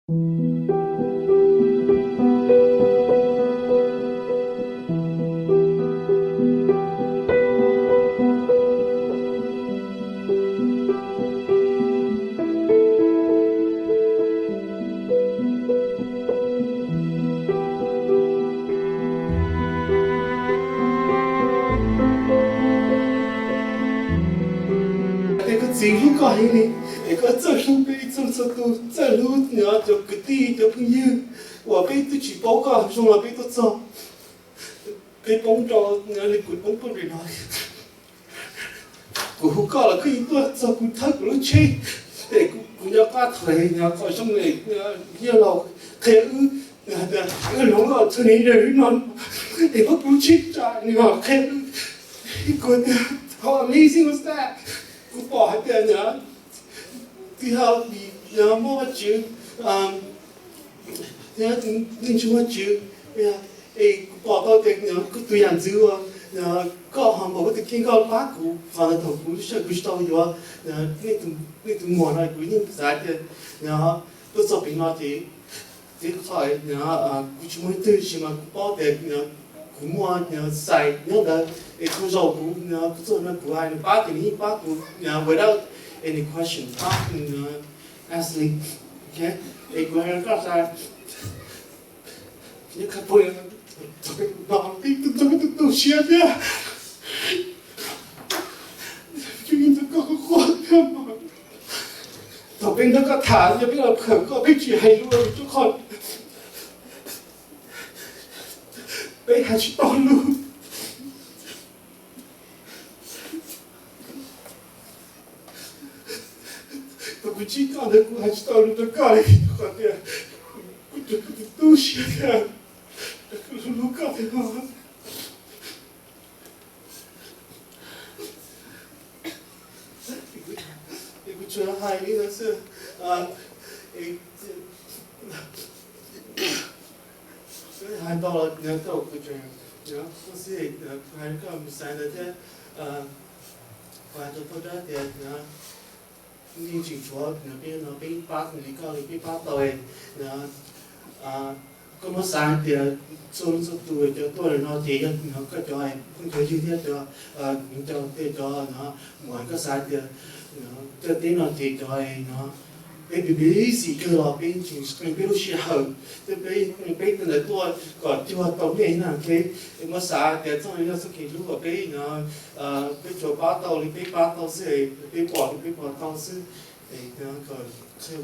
Tias koj txiv hlub koj heev li, es koj txawj hlub peb txhua txhua tus, txawj hlub cov kwv tij cov phooj ywg uas peb twb tsis paub koj zoo los peb tuaj txog, peb poob rau li kuv poob poob li no. Kuv hu koj los koj yeej tuaj txog kuv thawb kuv lub tsheb, es kuv nco qab thaum no txog zoo li yawg laus qhia wb tias wb hloov los txog nim no, es muab kuv lub tsheb tsa no qhia wb. Kuv tias how amazing was that? Kuv pom hais tias twb yog vim muaj Vajtswv thiab nej ntsib Vajtswv, es kuv pom tau tias koj tus yam ntxwv uas koj ho npaum koj tus kheej koj pab kuv, thaum kuv sawv kuv tsis tau yuav nej tus muam no kuv yeej xav tias tuaj txog pem no ces tib qho kuv tsis muaj leej twg, tab sis mas kuv paub tias kuv muaj Xais nyob ntawd, es txhua zaus kuv, kuv txog no kuv hais nws pab ces nws yeej pab kuv without any question, pab kuv, honestly. Es kuv hais rau koj tias, nyob qhov peb no peb tu tu siab thiab, yeej tu koj qhuas qhuas thiab. Thaum peb nrog koj tham, yog peb los khawm koj peb tsis hais lus, rau qhov peb hais tsis tau lus. Thaum kuv ntsib koj ntawd kuv hais tsis tau lus rau koj li, qhov tias kuv tu tu siab thiab, kuv hlub koj thiab. Es kuv tsuas hais li no xwb. Hais ntau los nws tau kuv tseem xwb, hais koj mus xaiv ntawd thiab. Kuv hais rau koj tias yeej tseem tshuav peb no peb pab li koj li peb pab tau. Koj muab xav tias txhua leej txhua tus cov tuaj no ces yog koj cov phooj cov ywg thiab cov, cov tej cov no, muaj koj xav tias cov teb no ces cov no peb busy kawg los peb tseem qee peb lub sij hawm thiab peb, peb ntawd tuaj kom cuag tau nej na, ok. Muab xav tias txoj no yog txoj kev hlub uas peb, peb tsuas pab tau li peb pab tau xwb, peb pom li peb pom tau xwb. Kom tsis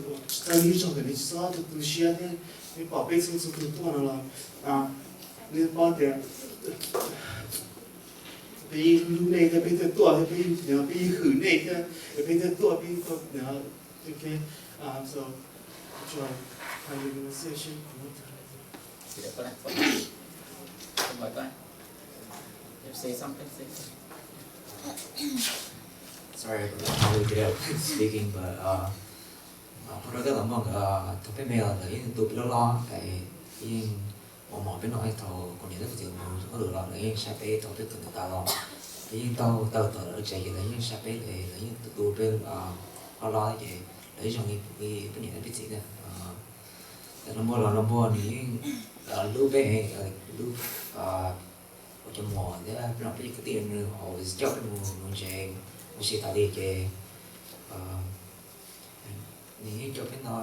txhob ib zaug kom nws tsis txhob tu tu siab thiab, peb pom peb txhua txhua tus tuaj no los nej paub tias peb yeej hlub nej thiab peb thiaj tuaj thiab, peb yeej hwm nej thiab peb thiaj tuaj, peb yeej tuaj. So, tsuas hais li no xwb. Sorry, I'm not really good at speaking, but uh, qhov rau tej los muaj nkawd, thaum peb me los lawv yeej tu peb loj loj, yeej mos mos peb no, thaum kuv niam thiab kuv txiv mus hauj lwm los lawv yeej saib peb, thaum peb kawm ntawv tas los lawv yeej tau taw tom lawv tsev ces lawv yeej saib peb, lawv yeej tu tu peb loj loj ces lawv yeej zoo li peb niam thiab peb txiv thiab. Los npua los los npua nws yeej hlub peb, hlub ua cov muam thiab peb los peb kwv tij, nws always coj peb mus nuv ntses, mus si tas li ces nws yeej coj peb no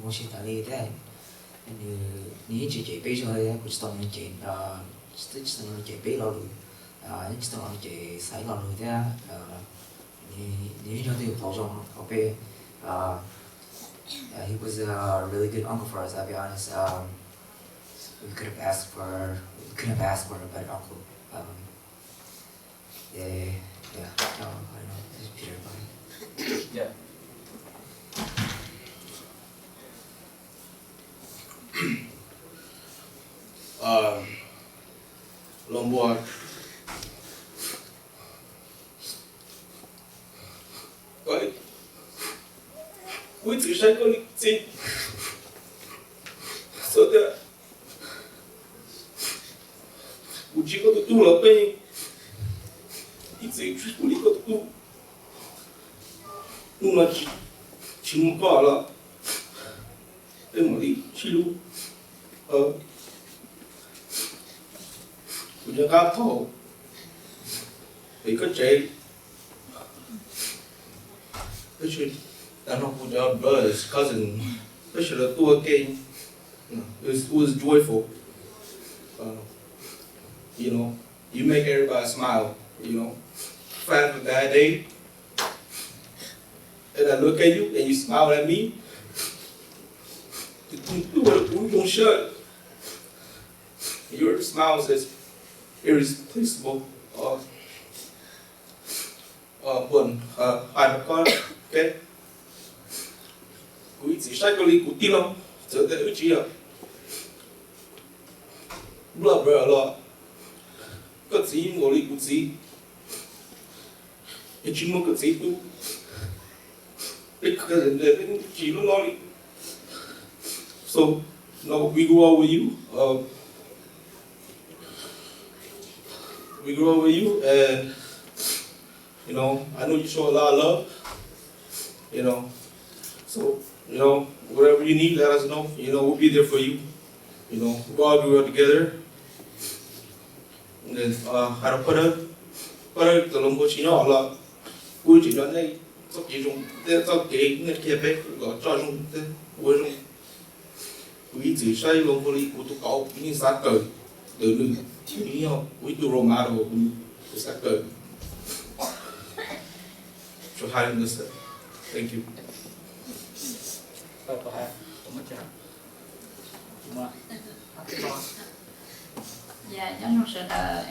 mus si tas li thiab. Nws yeej tsis cem peb zog li, kuv tsis tau nws cem, twb tsis tau nws cem peb lo lus, yeej tsis tau nws cem Xaiv lo lus thiab. Nws yeej yog tus yau tau zoo rau peb. Uh, he was a really good uncle for us, I'll be honest. Um, we could have asked for, we couldn't have asked for a better uncle. Um, yeah, yeah, no, I don't know. This is Peter. Bye. Yeah. Los npua, kuv ib txwm saib koj li txiv, xav tias kuv tsis koj tus tub los peb ib txwm saib kuv li koj tus tub. Hnub no tsis muaj koj los Twb mam li sib hlub. Kuv nco qab thaum pem koj tsev, peb sawv daws, no kuv cov brothers, cousins, peb sawv daws tuaj ua ke, it was, it was joyful. Uh, you know, you make everybody smile, you know. If I have a bad day, and I look at you and you smile at me, kuv zoo siab. Your smile is irreplaceable. Uh, uh, buồn, uh, hài mà có, okay. Kuv ib txwm saib koj li kuv tij laug, txawm tias wb tsis yog blood brother los koj txiv nkaus li kuv txiv, es tsis muaj koj txiv tu, peb khwv ntawd peb tsis loj loj li. So, no, we grew up with you. Uh, we grew up with you, and you know, I know you show a lot of love. You know, so, you know, whatever you need, let us know. You know, we'll be there for you. You know, we all grew up together. Hais rau Paj Dawb, Paj Dawb cov lus npua tsis nyob los kuv tseem nco nej txoj kev zoo thiab txoj kev nej qhia peb los tso zoo thiab ua zoo. Kuv ib txwm saib lus npua li kuv tus kauv, kuv yeej xav kawm ntawm nws, nws yeej yog kuv ib tug role model, kuv xav kawm. Thank you. Yes, nyob zoo sawv daws,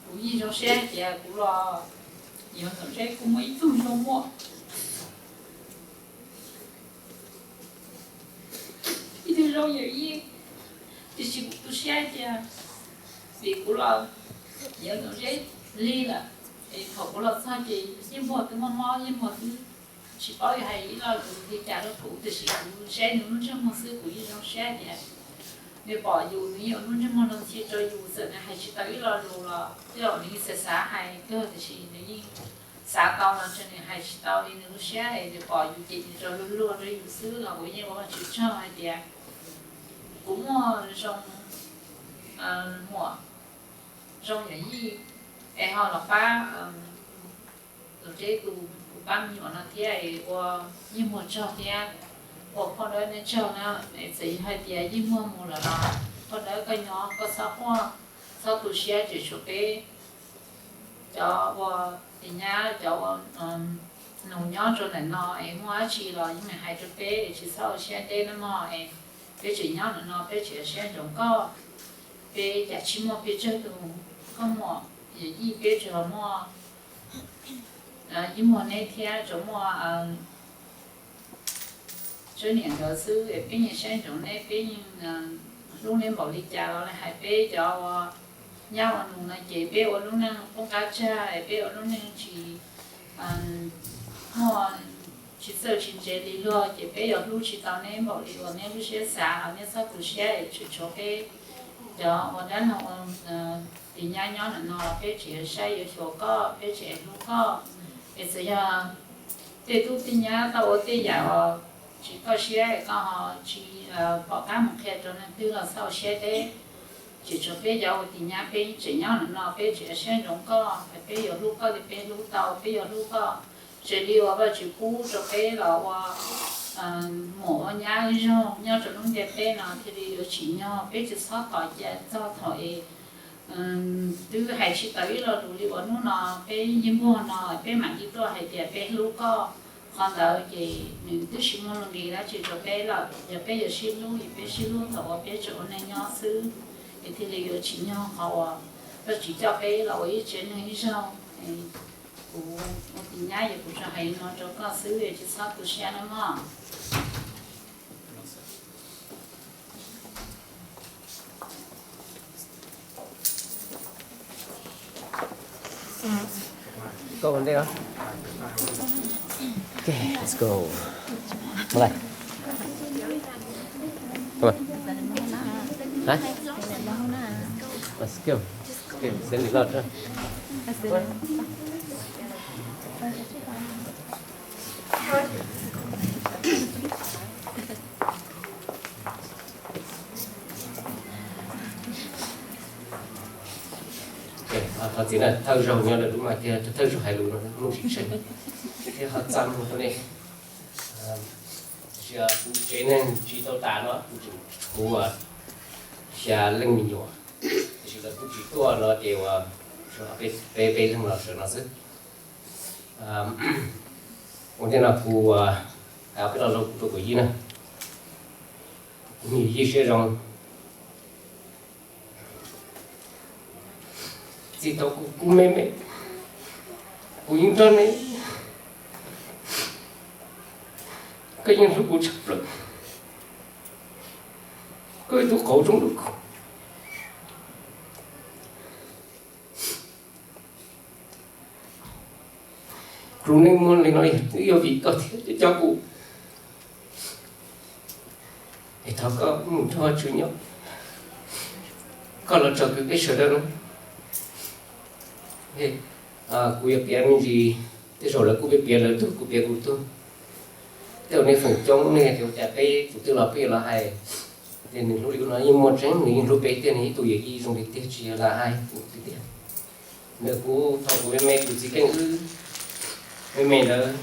kuv yeej zoo siab hais tias kuv los yuav Ntxoov Zeb kuj muaj ib tug zoo muaj, ib tug zoo yawm yij, tiam sis kuv tu siab hais tias vim kuv los yuav Ntxoov Zeb lig lawm, es thaum kuv los txog ces Yeej Muag twb mob mob, Yeej Muag twb tsis paub yuav hais ib lo lus li cas rau kuv, tiam sis kuv saib nws lub ntsej muag xwb kuv yeej zoo siab tias nws pom yus, nws yeej ua lub ntsej muag zoo ntxhi rau yus, txawm nws hais tsis tau ib lo lus los tej zaum nws yeej xav xav hais kawg, tiam sis nws yeej xav tau los txawm nws hais tsis tau li nws lub siab es nws pom yus ces nws rov luag luag rau yus xwb los kuv yeej ua Vajtswv tsaug hais tias kuv muaj zoo muam, zoo yawm yij es ho los pab Ntxoov Zeb tus, kuv pab me nyuam no thiab es ua Yeej Muag tsaug thiab ua Paj Dawb nej tsaug na. Es txawm yog hais tias Yeej Muag mus lawm los Paj Dawb koj nyob koj txhob quaj, txhob tu siab, tseem tshuav peb cov ua tis nyab, cov ua nus nyob rau ntawm no es muaj dab tsi los yeej meem hais rau peb es tsis txhob ua siab deb nawb mog. Es peb tseem nyob ntawm no peb tseem ua siab ntsoov koj, peb cas tsis muaj peb tsawg tus koj muam yawm yij, peb tsuas muaj Yeej Muag neb thiab tsuas muaj Tswb niam nkawd xwb es peb yeej saib ntsoov neb, peb yeej hlub neb npaum li cas los hais peb cov ua nyab ua nus no ces peb ua lub neej poob qab tsag es peb ua lub neej tsis muaj, tsis txawj tsis ntse li luag ces peb yuav hlub tsis tau neb npaum li uas neb lub siab xav los neb txhob tu siab es tseem tshuav peb cov ua dab laug ua tis nyab nyob ntawm no los peb tseem yuav saib yuav xyuas koj, peb tseem yuav hlub koj. Es txawm yog tej tub tej nyab tau ua tej yam uas tsis koj siab es koj ho tsis pom qab mus qhia rau neeg twg los txhob ua siab deb. Tseem tshuav peb cov ua tis nyab peb tseem nyob ntawm no peb tseem ua siab ntsoov koj, peb yuav hlub koj li peb hlub tau, peb yuav hlub koj ze li uas Vajtswv pub rau peb los ua muam ua nyab ib zaug nyob rau lub ntiaj teb no thiaj li yuav tsim nyog. Peb tsis txhob tos cia txog thaum es twb hais tsis tau ib lo lus li uas hnub no peb Yeej Muag no peb mam li tuaj hais tias peb hlub koj. Qhov ntawd ces nws twb tsis muaj lus nqi dab tsi rau peb lawm. Yog peb yuav sib hlub ces peb sib hlub thaum uas peb tseem ua neej nyob xwb, es thiaj li yuav tsim nyog qhov uas Vajtswv coj peb los ua ib tsev neeg ib zaug. Kuv ua tus nyab es kuv tsuas hais li no rau koj xwb, tsis txhob tu siab nawb mog. Go on there. Okay, let's go. Come on. Come on. Hả? Let's go. Okay, send it out. Thov txim na, thawj zaug nyob ntawm lub mas tiag, thawj zaug hais lus no muaj tsis tshee thiab ho txaj muag rau nej. Tiam sis kuv tsev neeg tsis tau tas no, kuv tseem, kuv xya leej me nyuam, tiam sis lawv kuj tsis tuaj no ces ua peb peb leeg los sawv no xwb. Ua ntej no kuv hais ob peb lo lus rau kuv yij na. Kuv yij siab zoo. Txij thaum kuv me me, kuv yeej nrog nej, koj yeej hlub kuv tshaj plaws. Koj ib tug qauv zoo dua kuv. Kuv lub neej muaj li no yog vim koj thiab coj kuv. Es thov koj mus nrog Vajtswv nyob, koj los tsom kwm peb sawv daws na. Kuv yuav piav me ntsis, tej zaum lawv kuj piav lawv tug, kuv piav kuv tug. Tej zaum nej feem coob nej tias ua cas peb tus twg los peb yuav los hais tias nws hlub li no, yeej muaj tseeb, nws yeej hlub peb tiag, nws ib tug yawm yij zoo li tiag, tsis yog lam hais kuv tiag. Ntawm kuv thaum kuv me me kuv txiv keej wb me me ntawd,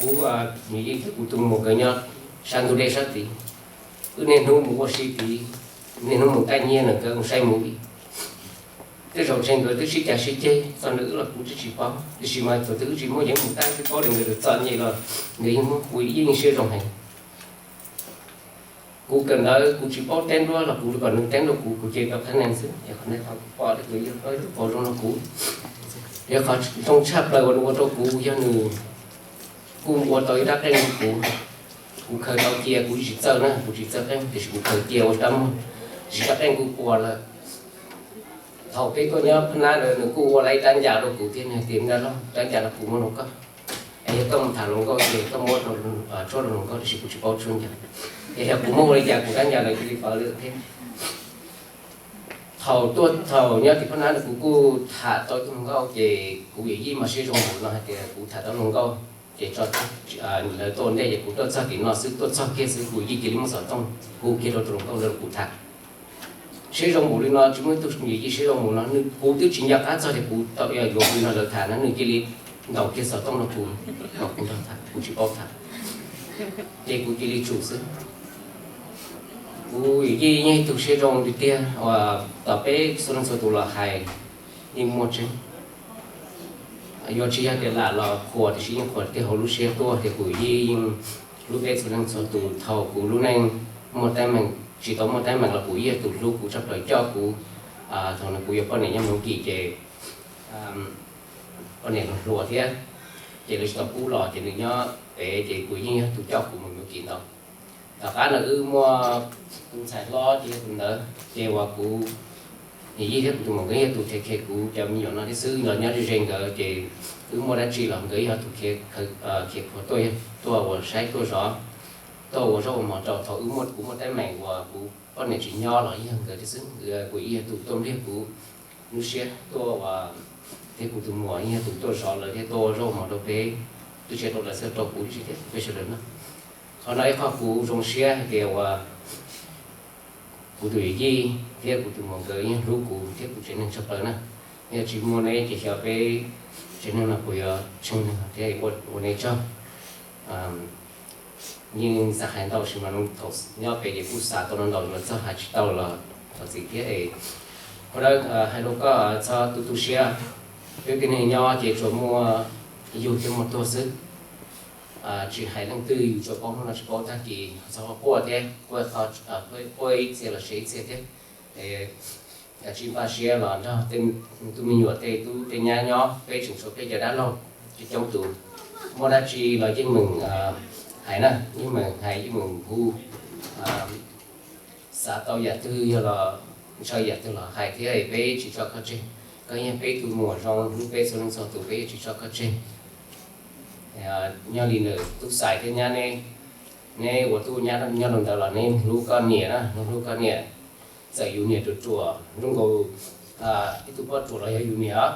kuv yawm yij thiab kuv tus muam nkawd nyob sab ntug dej sab tid. Wb niaj hnub mus ua si tid, niaj hnub mus taij nyiaj ntawm nkawd mus saib movie. Tej zaum ntshe nkawd twb sib cav sib ceg txog ntawm wb los kuv twb tsis paub, tiam sis mas thaum twg wb tsis muaj yeeb mus taij twb paub tias nkawd txom nyem los nkawd yeej muab kuv yeej siab zoo heev. Kuv kawm ntawv kuv tsis paub teeb duab los kuv kom nws teeb rau kuv, kuv ces tau qhab nees xwb. Yog qhov nej tau pom tias kuv yog ib tug qauv zoo rau kuv. Yog qhov zoo tshaj plaws uas nws ua rau kuv yog nws kuj ua tau ib rab qeej rau kuv. Kuv khaws tau cia, kuv tsis txawj na, kuv tsis txawj qeej, tiam sis kuv khaws cia ua rab muag, tsis rab qeej kuj ua lawm. Thaum peb tuaj nyob phab nab ntawd nws kuj ua lawm ib rab ncas rau kuv thiab, nws hais tias, Nab Lauj, rab ncas no kuv muab rau koj, es yog koj mus tham hluas nkauj ces koj muab rau, tshuab rau hluas nkauj, tiam sis kuv tsis paub tshuab ncas. Es yog kuv muab ua li cas kuv rab ncas ntawd cia li pawv lawm thiab. Thaum tuaj thaum nyob tim phab nab ntawd kuv kuj tham tau ib tug hluas nkauj, ces kuv yawm yij mas siab zoo npaum no hais tias kuv tham tau hluas nkauj ces tso, lawv tuaj ua ntej ces kuv tuaj txog tim no xwb, tuaj txog kiag xwb kuv yij cia li muab xov tooj hu kiag rau tus hluas nkauj ntawd rau kuv tham. Siab zoo npaum li no, tsis muaj ib tug yawm yij siab zoo npaum no, nws, kuv twb tsis nco qab txog tias kuv tau yuav hu li no lawv tham na, nws cia li ntaus kiag xov tooj rau kuv kom kuv nrog tham, kuv tsis paub tham, ces kuv cia li tsum xwb. Kuv yawm yij yeej ib tug siab zoo tiag tiag uas tom peb txhua leej txhua tus los hais yeej muaj tseeb. Yuav tsis yog tias lam los qhuas, tiam sis yeej qhuas tiag hauv lub siab tuaj tias kuv yij yeej hlub peb txhua leej txhua tus. Thaum kuv lub neej muaj teeb meem, tsis tau muaj teeb meem los kuv yij yog tus hlub kuv tshaj plaws, coj kuv. Thaum no kuv yuav poj niam nyob Hmoob Kis ces poj niam hluas thiab, ces lawv tsis tau pub los ces nws nyob pem, ces kuv yeej yog tus coj kuv mus Hmoob Kis ntau. Tom qab no wb muaj tus ntxhais hlob ces yog tus ntawd, ces uas kuv yij thiab kuv tus muam nkawd yog tus khiav khiav kuv cov me nyuam no thiab xwb, los nyob ze ze nkawd ces wb muaj dab tsi los nkawd yog tus khiav, khiav qhuav tuaj, tuaj ua saib tuaj zov, tuaj ua zaub ua mov rau. Thaum wb muaj, kuv muaj teeb meem uas kuv poj niam tsis nyob los yog nkawd thiab xwb, kuv yij yog tus tuaj npliag kuv lub siab tuaj ua, thiab kuv tus muam yog tus tuaj zov lawv thiab tuaj ua zaub ua mov rau peb, twb tsis rau lawv xwb, rau kuv tib si thiab peb sawv daws no. Qhov no ib qho kuv zoo siab hais tias uas kuv tus yawm yij thiab kuv tus muam nkawd yeej hlub kuv thiab kuv tsev neeg tshaj plaws na. Yog tsis muaj neb ces xyov peb tsev neeg no puas yuav tshee neeg thiab ua neb tsaug. Yeej xav hais ntau sis mas thaum nyob pem ces kuj xav tau ntau ntau los txog hais tsis tau los thov txim thiab es. Qhov dawb hais rau koj txhob tu tu siab, peb tib neeg nyob ces tsuas muaj yug thiab muaj tuag xwb. Tsis hais leej twg yus tsuas paub hnub no tsis paub tag kis, txhob quaj thiab, quaj, quaj ib txhia los seb ib txhia thiab. Tsis npaj siab los nrog tej tub me nyuam tej tub tej nyab nyob, peb tseem tshuav peb cov dab laug coob coob tus. Muaj dab tsi los yeej meem hais na, yeej meem hais yeej meem hu. Xav tau yam twg yog los ntshaw yam twg los hais thiab, peb tsis tso koj tseg. Koj yog peb tus muam zoo hlub peb txhua leej txhua tus, peb yeej tsis tso koj tseg. Nyob li ntawm tub Xais thiab nyab, neb ua tub nyab nyob rau ntawd los neb hlub koj niam na, hlub koj niam. Txawm yus niam ruam ruam zoo nkaus ib tug poj ruam los yog yus niam,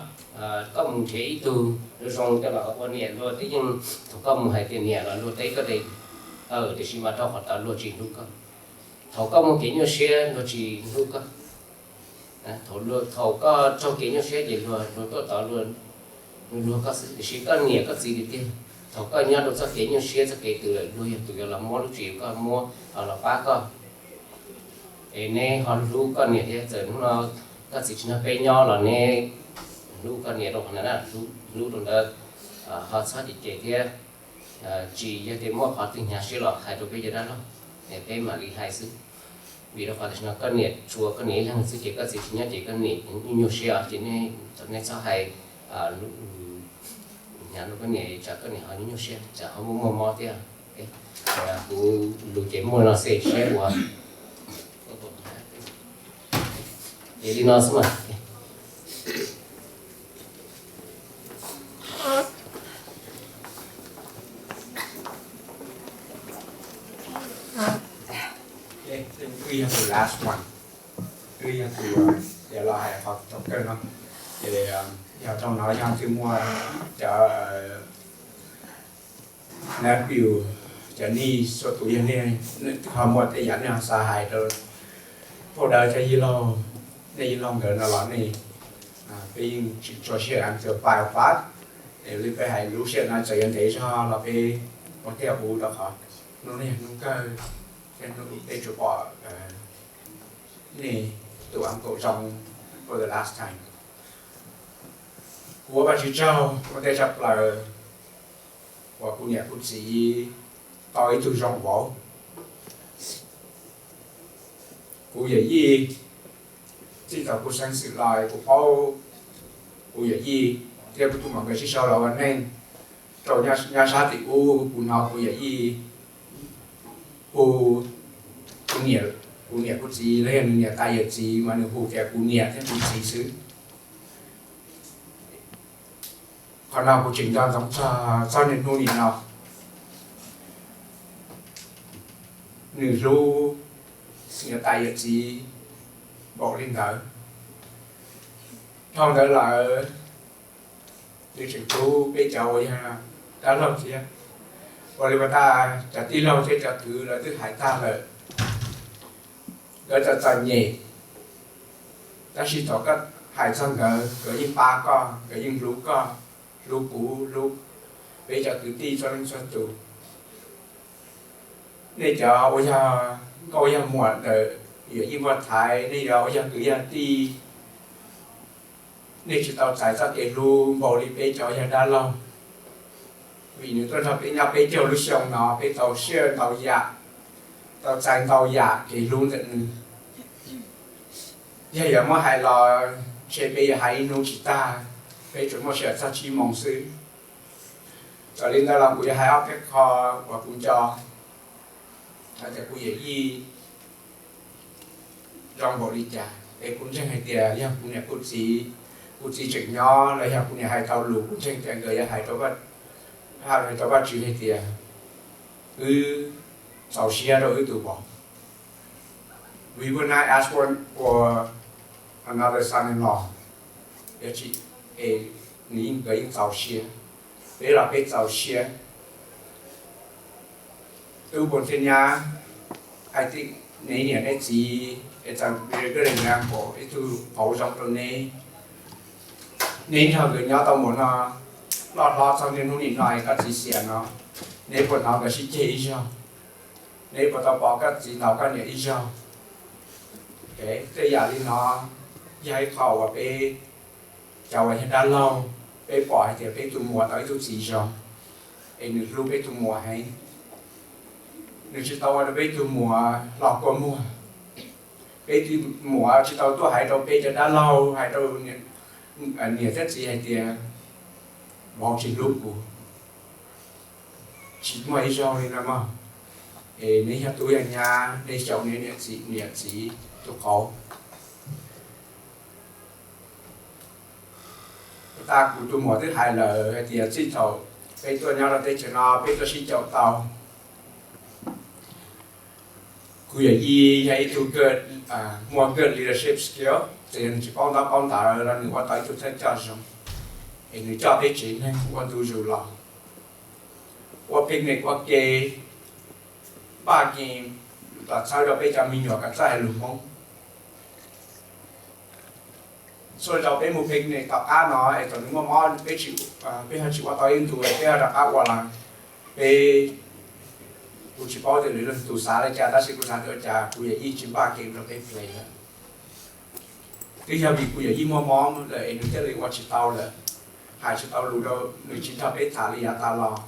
koj mus nrhiav ib tug zoo coj los ua niam luag twb yeej, thaum koj mus hais tias niam los luag teb koj tias, tiam sis mas rau qhov tod luag tsis hlub koj. Thaum koj muaj kev nyuaj siab luag tsis hlub koj. Thaum koj raug kev nyuaj siab ces luag, luag tuaj tod luag, luag koj xwb, tiam sis koj niam koj txiv tiag tiag, thaum koj nyob rau txoj kev nyuaj siab txoj kev twm lawm luag yog tus yuav los muab lub tswv yim koj, muab los pab koj. Es neb ho hlub koj niam thiab, txawm hnub no koj txiv tsis nrog peb nyob los neb hlub koj niam rau qhov ntawd, hlub rau ntawd, ho txhob cem cem thiab. Tsis yog tias muaj qhov twg hnyav siab los hais rau peb cov dab laug, es peb mam li hais xwb. Vim rau qhov tam sim no koj niam tshuav koj niam ib leeg xwb ces koj txiv tsis nyob ces koj niam nyuaj nyuaj siab ces nej txhob hais hnyav rau koj niam, tsam koj niam ho nyuaj nyuaj siab tsam ho muaj muaj mob thiab. Kuv lus ces muaj no xwb, seb ua, ces li no xwb mas. Wb yog tus last one, wb yog tus, ces los hais qhov thaum kawg no. Ces yog rau no yog twb muaj cov nephew, cov niece, txhua tus yog nej twb ho muaj tej yam nej ho xav hais rau phauj Dawb thiab yij laug, nej yij laug nkawd no los nej, peb yeej tsis tso siab until five o'clock, es li peb hais lub sij hawm no txawm yuav ntev zog los peb ua tiag ua rau qhov hnub no yog hnub kawg thiab hnub peb tsuas pom nej tus uncle zoo for the last time. Kuv ua Vajtswv tsaug ua ntej tshaj plaws uas kuv niam kuv txiv tau ib tug zoo vauv. Kuv yawm yij, txij thaum kuv xeeb xwm los kuv paub kuv yawm yij thiab kuv tus muam nkawd sib sau los ua neej rau nyob sab tim ub, kuv hnov kuv yawm yij hu kuv niam, kuv niam kuv txiv los yog nws niam tais yawm txiv mas nws hu tias kuv niam thiab kuv txiv xwb. Qhov no kuv tseem nco ntsoov txog txog niaj hnub nim no. Nws hlub niam tais yawm txiv npaum li ntawd. Dhau ntawd lawm, nws tseem hlub peb cov uas yog dab laug thiab. Ua li pas tas cov tij laug thiab cov kwv lawv twb hais tag lawm, lawv txom txom nyem, tab sis thaum koj hais txog nkawd, nkawd yeej pab koj, nkawd yeej hlub koj, hlub kuv, hlub peb cov kwv tij txhua leej txhua tus. Nej cov uas yog nkauj yog muam ntawm yawm yij npauj thaiv, nej cov uas yog kwv yog tij, nej tsis tau txais txoj kev hlub npaum li peb cov yog dab laug. Vim nws tuaj nrog peb nyob peb caug lub xyoo no, peb tau siab ntau yam, tau txais ntau yam kev hlub ntawm nws. Yog yuav muab hais los ntshe peb yuav hais ib hnub tsis tag, peb tsuas muaj sij hawm txog tsib moos xwb. Txawm li ntawd los kuv yuav hais ob peb qho uas kuv nco hais tias kuv yawm yij zoo npaum li cas, es kuv ntseeg hais tias yog kuv niam kuv txiv, kuv txiv tseem nyob los yog kuv niam hais tau lus, kuv ntseeg tias nkawd yuav hais rau, hais rau Vajtswv hais tias wb txaus siab rau wb tus vauv. We would not ask for, for another son-in-law. Yog tsis, es nws yeej, nkawd yeej txaus siab, peb los peb txaus siab. Tub Pov thiab nyab, I think neb niam neb txiv, es txawm peb niam pom ib tug vauv zoo rau neb, neb nrog nkawd nyob tau mus no, loj hlob txog niaj hnub nim no es koj txiv xiam no, neb puas hnov nkawd sib ceg ib zaug? Neb puas tau pom koj txiv ntaus koj niam ib zaug? Tej yam li no yog ib qho uas peb cov uas yog dab laug, peb pom hais tias peb tus muam tau ib tug txiv zoo, es nws hlub peb tus muam heev. Nws tsis tau ua rau peb tus muam los kua muag. Peb tus muam tsis tau tuaj hais rau peb cov dab laug, hais rau niam thiab txiv hais tias vauv tsis hlub kuv. Tsis muaj ib zaug li no mog. Es neb yog tub yog nyab, neb xyaum neb niam txiv, niam txiv tus qauv. Tag kuv tus muam twb hais lawm hais tias txij thaum peb tuaj nyob rau teb chaws no peb tuaj sib caum tau. Kuv yawm yij yog ib tug muaj good leadership skill, txawm yog nws tsis paub ntaub paub ntawv los nws ua tau ib tug thawj coj zoo, es nws coj peb tsev neeg ua ntu zus los, ua picnic ua ke, npaj ke los txhawb rau peb cov me nyuam kom txawj hais lus Hmoob. Txhua zaus peb mus picnic tom qab no es thaum nws muaj mob peb tsis, peb ho tsis ua tau ib ntu, peb ho rov qab ua lawm. Peb, kuv tsis paub tias lwm leej tus xav li cas, tab sis kuv xav tias ua cas kuv yawm yij tsis npaj kev rau peb ples lawm. Twb yog vim kuv yawm yij muaj mob lawm es nws thiaj li ua tsis tau lawm, hais tsis tau lus rau, nws tsis nrog peb tham li yav tas los.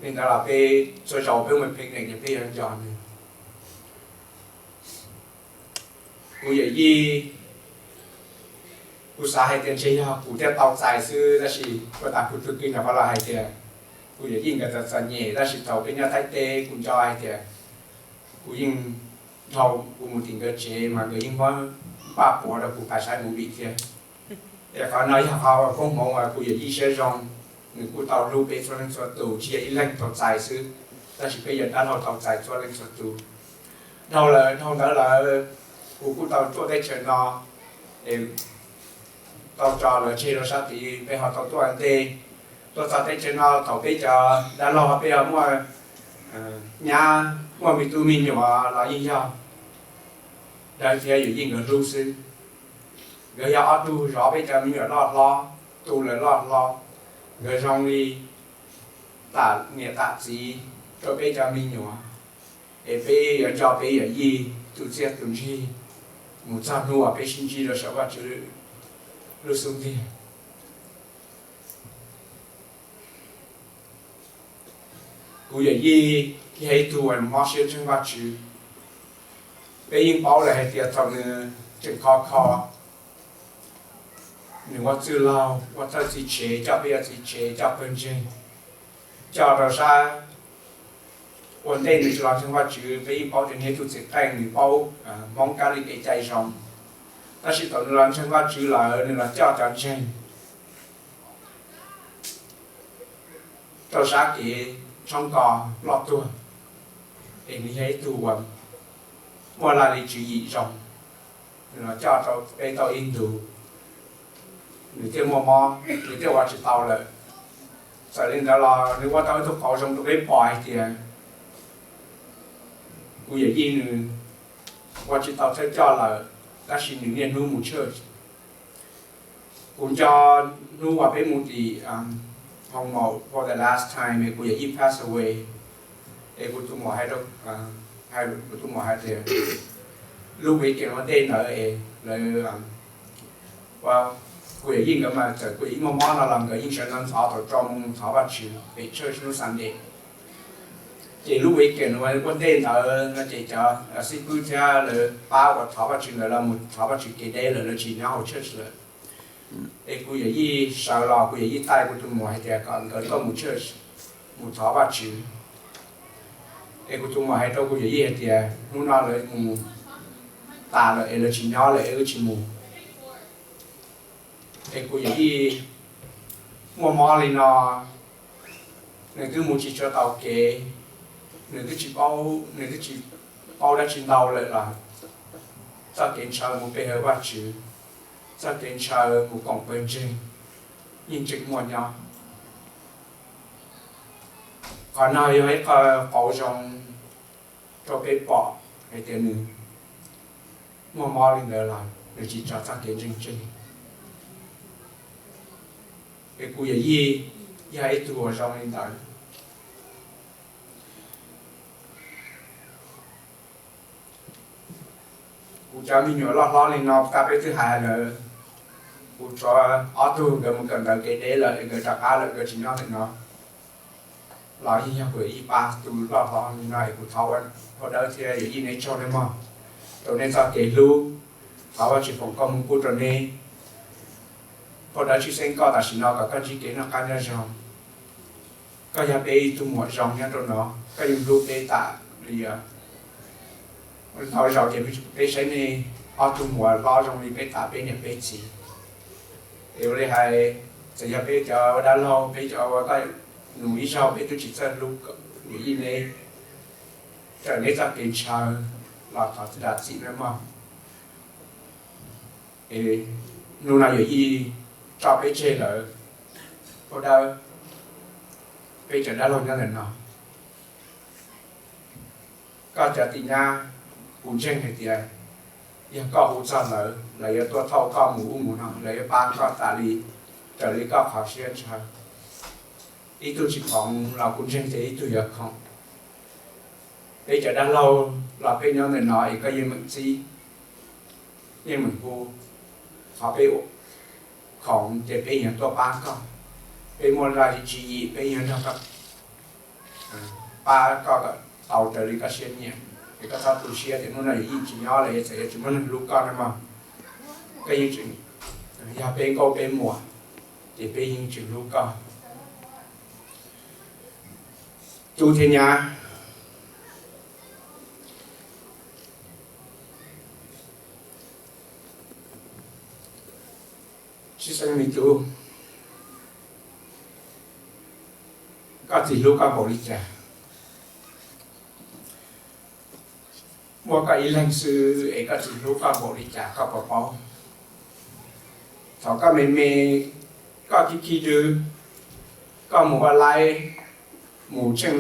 Li ntawd los peb txhua zaus peb mus picnic ces peb yuav nco nws. Kuv yawm yij, kuv xav hais tias ntshe yog kuv thiaj tau txais xwb, tab sis puag ta kuv tus kwv nyuam qhuav los hais tias kuv yawm yij nkawd txom txom nyem, tab sis thaum peb nyob Thaib teb kuv nco hais tias kuv yeej, dhau kuv mus tim nkawd tsev mas nkawd yeej muab npaj quav rau kuv pais saib movie thiab. Es qhov no yog qhov koob hmoov uas kuv yawm yij siab zoo, nws kuj tau hlub peb txhua leej txhua tus, tsis yog ib leeg tau txais xwb, tab sis peb yawg dab laug tau txais txhua leej txhua tus. Dhau lawm, dhau ntawd lawm, kuv kuj tau tuaj teb chaws no, es tau tso lawv tseg rau sab tid, peb ho tau tuaj ntej. Tuaj txog teb chaws no thaum peb cov dab laug peb ho muaj nyab, muaj me tub me nyuam los yeej yog dawb thiab yawm yij nkawd hlub xwb. Nkawd yog ob tug zov peb cov me nyuam loj hlob, tu lawv loj hlob, nkawd zoo li tam niam tam txiv rau peb cov me nyuam. Es peb yuav nco peb yawm yij tus txiaj tus ntsig mus txog hnub uas peb sib ntsib rau saum Vajtswv lub xub ntiag. Kuv yawm yij yog ib tug uas mob siab ntseeg Vajtswv. Peb yeej paub lawm hais tias thaum nws tseem khov kho, nws ua txwj laug ua thawj txiv tsev coj peb ua txiv tsev coj pawg ntseeg, coj rau sab. Ua ntej nws tsis los ntseeg Vajtswv peb yeej paub tias nws yog ib tug txiv qeej, nws paub Hmoob kab li kev cai zoo. Tab sis thaum nws los ntseeg Vajtswv lawm nws los coj cov ntseeg rau sab kev tshoob kos ploj tuag, es nws yog ib tug uas muaj laj lim tswv yim zoo. Nws los coj rau peb tau ib ntus, nws thiaj muaj mob, nws thiaj ua tsis tau lawm. Txawm li ntawd los nws ua tau ib tug qauv zoo rau peb pom hais tias kuv yawm yij nws ua tsis tau thawj coj lawm, tab sis nws niaj hnub mus church. Kuv nco hnub uas peb mus tim Hoo Maum for the last time es kuv yawm yij pass away, es kuv tus muam hais rau, kuv tus muam hais tias lub weekend ua ntej ntawd es lawv, kuv yawm yij nkawd mas txawm kuv yawm yij muaj mob no los nkawd yeej sawv ntxov ntxov thaum rau mus thov Vajtswv pem church hnub Sunday. Ces lub weekend ua ntej ntawd no ces cov xib fwb thiab lawv pab uas thov Vajtswv ntawd los mus thov Vajtswv kev deb lawm, lawv tsis nyob hauv church lawm. Es kuv yawm yij sawv los kuv yawm yij taij kuv tus muam hais tias kom nkawd tuaj mus church, mus thov Vajtswv. Es kuv tus muam hais rau kuv yawm yij hais tias hnub no lawv mus tas lawm es lawv tsis nyob lawm es wb tsis mus. Es kuv yawm yij muaj mob li no, nws twb mus tsis tshua tau kev, nws twb tsis paub, nws twb tsis paub dab tsi ntau lawm los txoj kev ntshaw mus pe hawm Vajtswv, txoj kev ntshaw mus koom pawg ntseeg yeej tseem muaj nyob. Qhov no yog ib qho qauv zoo rau peb pom hais tias nws muaj mob li ntawd los nws tsis tso txoj kev ntseeg tseg. Es kuv yawm yij yog ib tug uas zoo li ntawd. Kuv cov me nyuam loj hlob li no, kab peb twb hais lawm, kuv tshuav ob tug nkawd mus kawm ntawv kev deb lawm es nkawd rov qab lawm, nkawd tsis nyob ntawm no. Los yeej yog kuv yawm yij pab tus loj hlob li no es kuv thov ua phau dawb thiab yawm yij neb tsaug nej mog, rau nej txoj kev hlub, thov Vajtswv foom koob hmoov pub rau neb. Phau dawb tshwj xeeb koj tam sim no kom koj ntsib kev noj qab nyob zoo. Koj yog peb ib tug muam zoo nyob rau no, koj yeej hlub peb tas li. Tau zaum ces peb saib nej ob tug muam hlob zoo li peb tas peb niam peb txiv. Es ua li hais, txawm yog peb cov ua dab laug, peb cov ua koj nus ib zaug peb twb tsis txawj hlub yawm yij neb, raws neb txoj kev ntshaw los thov zam txim nawb mog. Es hnub no yawm yij tso peb tseg lawm, phau dawb, peb cov dab laug nyob ntawm no. Koj cov tis nyab, kuv ntseeg hais tias Yog koj hu txog lawv, lawv yuav tuaj thauj koj mus ub mus no, lawv yuav pab koj tas li raws li koj qhov siab ntshaw. Ib tug tsis khoom los kuv ntseeg tias ib tug yuav khoom. Peb cov dab laug los peb nyob ntawm no es koj yeej meem txib, yeej meem hu, qhov peb khoom ces peb yuav tuaj pab koj. Peb muaj zaj tswv yim peb yuav nrog koj pab koj kom tau raws li koj siab nyiam. Es koj txhob tu siab tias hnub no yus yeej tsis nyob lawm, txawm yuav tsis muaj neeg hlub koj no mog. Koj yeej tseem yog peb nkauj peb muam, ces peb yeej tseem hlub koj. Tub thiab nyab, tsis xeeb me tub, koj txiv hlub koj npaum li cas? Muaj koj ib leeg xwb es koj txiv hlub koj npaum li cas koj puas paub? Thaum koj me me, koj khib khib dwb, koj mus ua laib, mus tsheej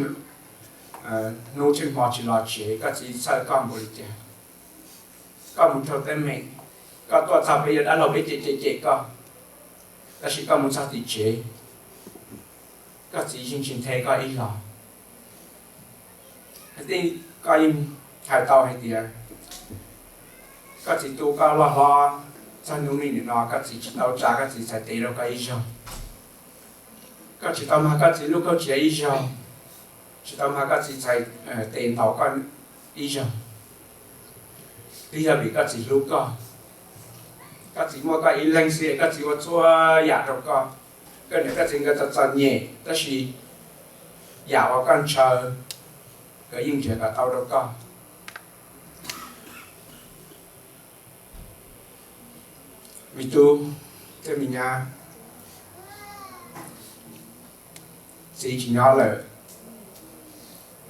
hnub tsheej hmo tsis los tsev, koj txiv txhawj koj npaum li cas? Koj mus raug teeb meem, koj tuaj txog peb yog dab laug peb cem cem cem koj, tab sis koj mus txog tim tsev, koj txiv yeej tsis nthe koj ib los. Koj yeej hais tau hais tias koj txiv tu koj loj hlob, txog hnub me ntawm no koj txiv tsis tau tsa koj txiv txhais tes rau koj ib zaug. Koj tsis tau mag koj txiv lub kauj tsev ib zaug, tsis tau mag koj txiv txhais tes ntaus koj ib zaug. Twb yog vim koj txiv hlub koj, koj txiv muaj koj ib leeg xwb es koj txiv ua txhua yam rau koj. Koj niam koj txiv nkawd txom txom nyem tab sis yam uas koj ntshaw, nkawd yeej nrhiav kom tau rau koj. Me tub thiab me nyab, txiv tsis nyob lawm,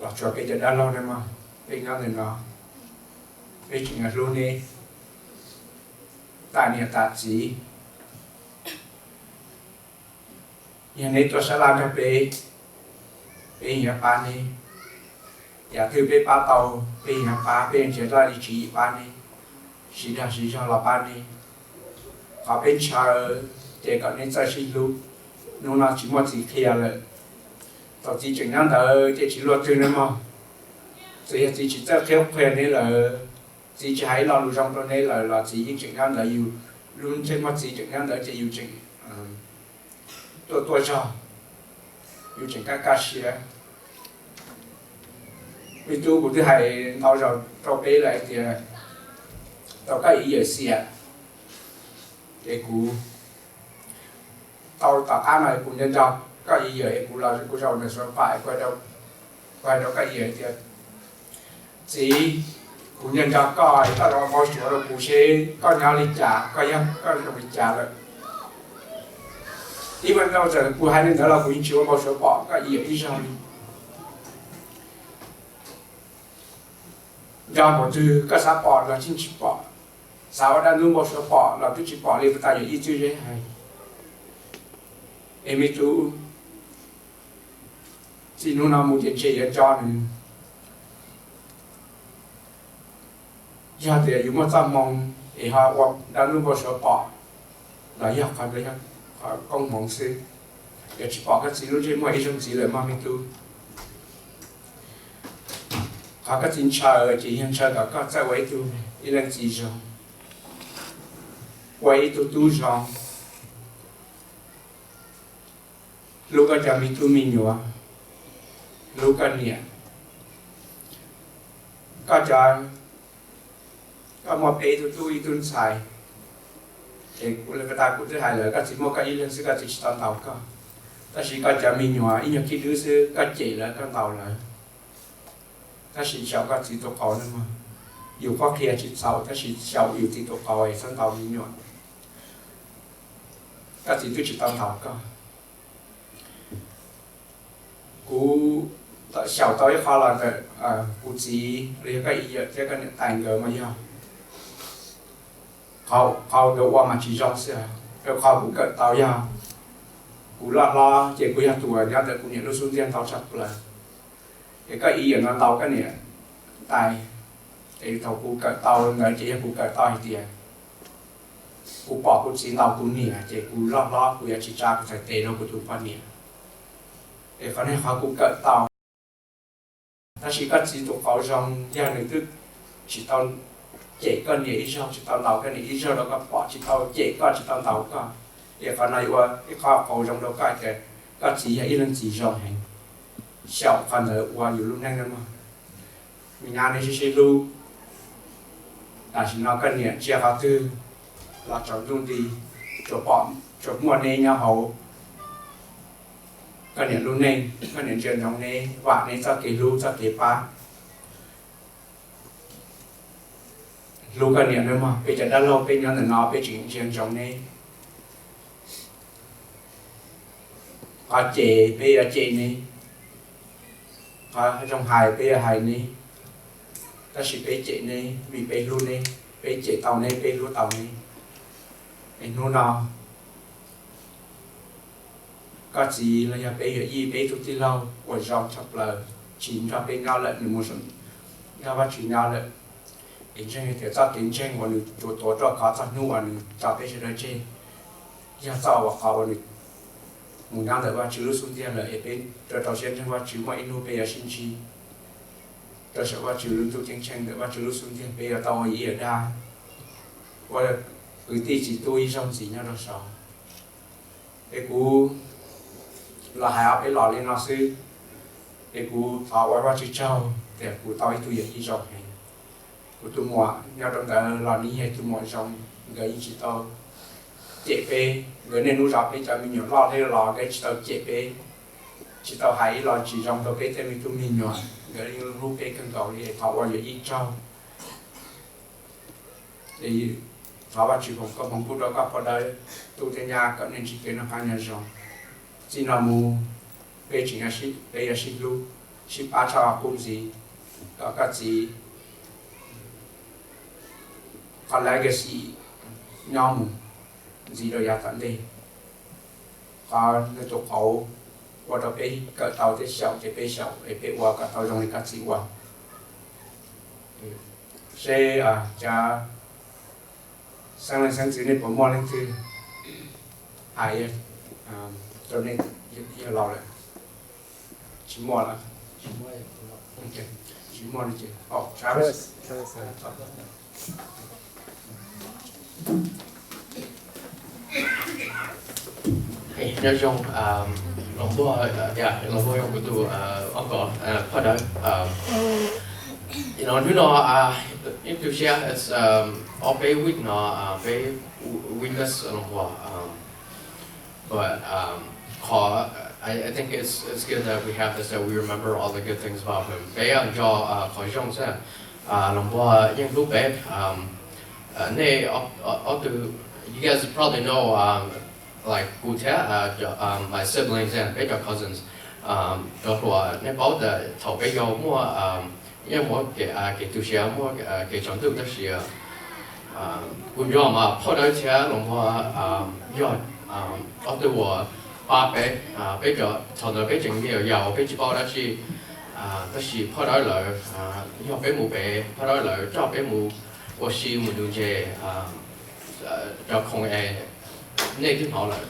los tshuav peb cov dab laug no mog, peb nyob ntawm no, peb tseem yuav hlub neb tas niam tas txiv. Yog neb tuaj sab laj nrog peb, peb yuav pab neb. Yam twg peb pab tau, peb yuav pab, peb yuav nrhiav zaj tswv yim pab neb, siv dag siv zog los pab neb. Qhov peb ntshaw ces kom neb txawj sib hlub. Hnub no tsis muaj txiv qhia lawm, thaum txiv tseem nyob ntawd ces tsis luaj twg nawb mog. Txawm yog txiv tsis txawj qhia qhia neb lawm, txiv tsis hais ib lo lus zoo rau neb lawm los txiv yeej tseem nyob ntawd, yus lub ntsej muag txiv tseem nyob ntawd ces yus tseem tuaj tuaj zog, yus tseem kaj kaj siab. Me tub, kuv twb hais ntau zaus rau peb lawm hais tias tau koj ib yawm xiam, ces kuv tau tom qab no kuv nco nco koj ib yawm es kuv los kuv zaum ntawm Suav Pam, kuv hais rau koj ib yawm tias, txiv, kuv nco nco koj, koj los npau suav rau kuv seb koj nyob li cas, koj yog koj zoo li cas lawm. Ib vaj ntau txawm kuv hais li ntawd los kuv yeej tsis ua npau suav pom koj ib yawm ib zaug li. Nco npaum twg koj xav pom los yeej tsis pom, xav ua dab ntub npau suav pom los twb tsis pom li, puas tas yog ib txwj zeb hais. Es me tub, txij hnub no mus ces ntshe yuav tso nws. Yog tias yus muaj txoj hmoo es ho ua dab ntub npau suav pom los yog qhov ntawd yog qhov koob hmoov xwb. Yuav tsis pom koj txiv lub ntsej muag ib zaug ntxiv lawm mog me tub. Qhov koj txiv ntshaw ces yog ntshaw kom koj txawj ua ib tug, ib leej txiv zoo, ua ib tug tub zoo, hlub koj cov me tub me nyuam, hlub koj niam. Koj cov, koj muaj peb tug tub ib tug ntxhais, es kuv tas kuv twb hais lawm, koj txiv muaj koj ib leeg xwb, koj txiv tsis tau ntaus koj. Tab sis koj cov me nyuam ib nyuag khib dwb xwb, koj cem lawv, koj ntaus lawv. Tab sis xyaum koj txiv tus qauv no mog, yus qhuab qhia tsis txhaum tab sis xyaum yus txiv tus qauv es txhob ntaus me nyuam. Koj txiv twb tsis tau ntaus koj. Kuv xyaum tau ib qho los ntawm kuv txiv los yog koj ib yawm thiab koj niam tais nkawd mas yog qhov nkawd ua mas tsis zoo xwb. Rau qhov kuv kawm tau yog kuv loj hlob ces kuv yog tus uas nyob ntawm kuv niam lub xub ntiag ntau tshaj plaws. Es koj ib yawm no ntaus koj niam tais, Es thaum kuv kawm tau ntawd ces yog kuv kawm tau hais tias kuv pom kuv txiv ntaus kuv niam ces kuv loj hlob kuv yuav tsis tsa kuv txhais tes rau kuv tus poj niam. Es qhov no qhov kuv kawm tau. Tab sis koj txiv tus qauv zoo yog nws twb tsis tau cem koj niam ib zaug, tsis tau ntaus koj niam ib zaug rau koj pom, tsis tau cem koj, tsis tau ntaus koj. Es qhov no yuav ua ib qho qauv zoo rau koj tias koj txiv yog ib leej txiv zoo heev. Xyaum qhov ntawd ua yus lub neej no mog. Me nyab nej sib sib hlub. Tam sim no koj niam ntsia qhov twg los tsaus ntuj nti, tsuas pom, tsuas muaj neb nyob hauv koj niam lub neej. Koj niam ntsia ntsoov neb, vam neb txoj kev hlub txoj kev pab. Hlub koj niam nawb mog, peb cov dab laug peb nyob ntawm no peb tseem ntsia ntsoov neb. Qhov cem peb yuav cem neb, qhov zoo hais peb yuav hais neb, tab sis peb cem neb vim peb hlub neb, peb cem tau neb, peb hlub tau neb. Es hnub no koj txiv los yog peb yawm yij, peb tug tij laug uas zoo tshaj plaws tsis nrog peb nyob lawm, nws mus nrog Vajtswv nyob lawm. Es ntseeg hais tias txoj kev ntseeg uas nws tsuas tuav tuaj khov txog hnub uas nws tso peb sawv daws tseg, yog txoj uas qhov uas nws mus nyob ntawm Vajtswv lub xub ntiag lawm, es peb rau rau siab ntseeg Vajtswv muaj ib hnub peb yuav sib ntsib rau saum Vajtswv lub ntuj ceeb tsheej ntawm Vajtswv lub xub ntiag, peb yuav tau ua yij ua dab, ua kwv tij txiv tub ib zaug ntxiv nyob rau saud. Es kuv los hais ob peb los li no xwb, es kuv thov ua Vajtswv tsaug tias kuv tau ib tug yawm yij zoo heev. Kuv tus muam nyob rau ntawd los nws yog tus muam zoo, nkawd yeej tsis tau cem peb, nkawd niaj hnub zov peb cov me nyuam loj thiab los nkawd tsis tau cem peb, tsis tau hais ib los tsis zoo rau peb tej me tub me nyuam, nkawd yeej hlub peb kawg nkaus li, thov ua yawm yij tsaug. Thov Vajtswv foom koob hmoov pub rau koj poj dawb, tub thiab nyab kom nej ntsib kev noj qab nyob zoo. Txij no mus peb tseem, peb yuav sib hlub, sib pab tshaj qub ntxiv, kom koj txiv qhov legacy nyob mus ntxiv rau yav tom ntej. Qhov nws tus qauv ua rau peb kawm tau thiab xyaum ces peb xyaum es peb ua kom tau zoo li koj txiv ua. Seb cov xeeb leej xeeb ntxwv nej puas muaj leej twg hais rau nej yawg laus lawm? Tsis muaj lawm. Tsis muaj li ces, Travis. Nyob zoo, Los Npuag, Los Npuag yog kuv tus uncle, phoj dawb. Hnub no ib tu siab, ob peb week no peb, we miss Los Npuag. But qhov, I, I think it's, it's good that we have this, that we remember all the good things about him. Peb nco qhov zoo xwb. Los Npuag yeej hlub peb. Nej ob tug, you guys probably know, like, kuv thiab my siblings and peb cov cousins, cov hluas, nej paub tias thaum peb yau muaj, yeej muaj kev tu siab, muaj kev tsaus ntuj, tab sis kuv nco mas phoj dawb thiab Los Npuag yog ob tug uas pab peb, peb cov, thaum ntawd peb tseem me nyuam yaus peb tsis paub dab tsi, tab sis phoj dawb lawv, yog peb mus pem, phoj dawb lawv coj peb mus ua si mus nuv ntses cov khoom es nej twb hnov lawm.